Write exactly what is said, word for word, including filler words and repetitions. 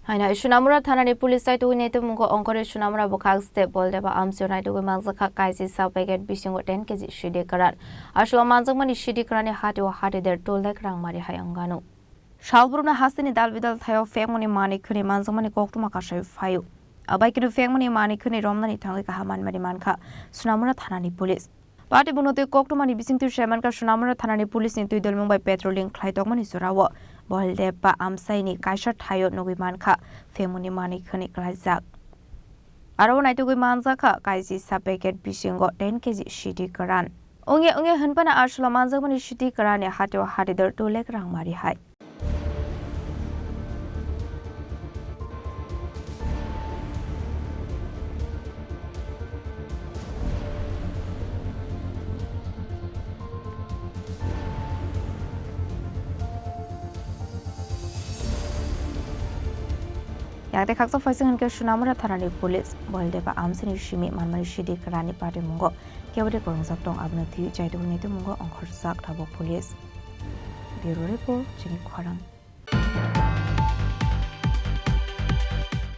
Haino Sonamura thanani police naitugwi naitugmungo ongkhorwi Sonamura bwkhak step Boldeba amchio naitugwi manjakha kaisisa packet bisingo ten K G sidi kwran. Aswlao manjakmani sidi kwranni hatio hati der two lakh rang mari hai wngano. Salbrumno hasteni dal bidal thaio phekmani manwi khwnwi manjakmani koktwma kasai phaio. Abai kheno phekmani manwi khwnwi romnani thangwi kaham manmani mankha Sonamura thanani police. Patibungno twi koktwmani bisingtwi saimankha Sonamura thanani police ni twi dolmung bai patrolling khlai tongmani jorao Boldeba amchaini kaisa thaio nugwi mankha phekmani manwi khwnwi klaijak. Aro naitugwi manjakha kaisisa packet bisingo ten K G sidi kwran. Ongya ongya hwnphano aswlao manjakmani sidi kwranni hatio hati der two lakh rang mari hai. Yakte khaksa phaising hinkhe Sonamura thanani police Boldeba amchaini simi manmani sidi kwranni patimungo kebode kwrwngjak tong, abono twi chaitugwi naitugmungo ongkhorjak tabuk police. Bureau report, chini khorang.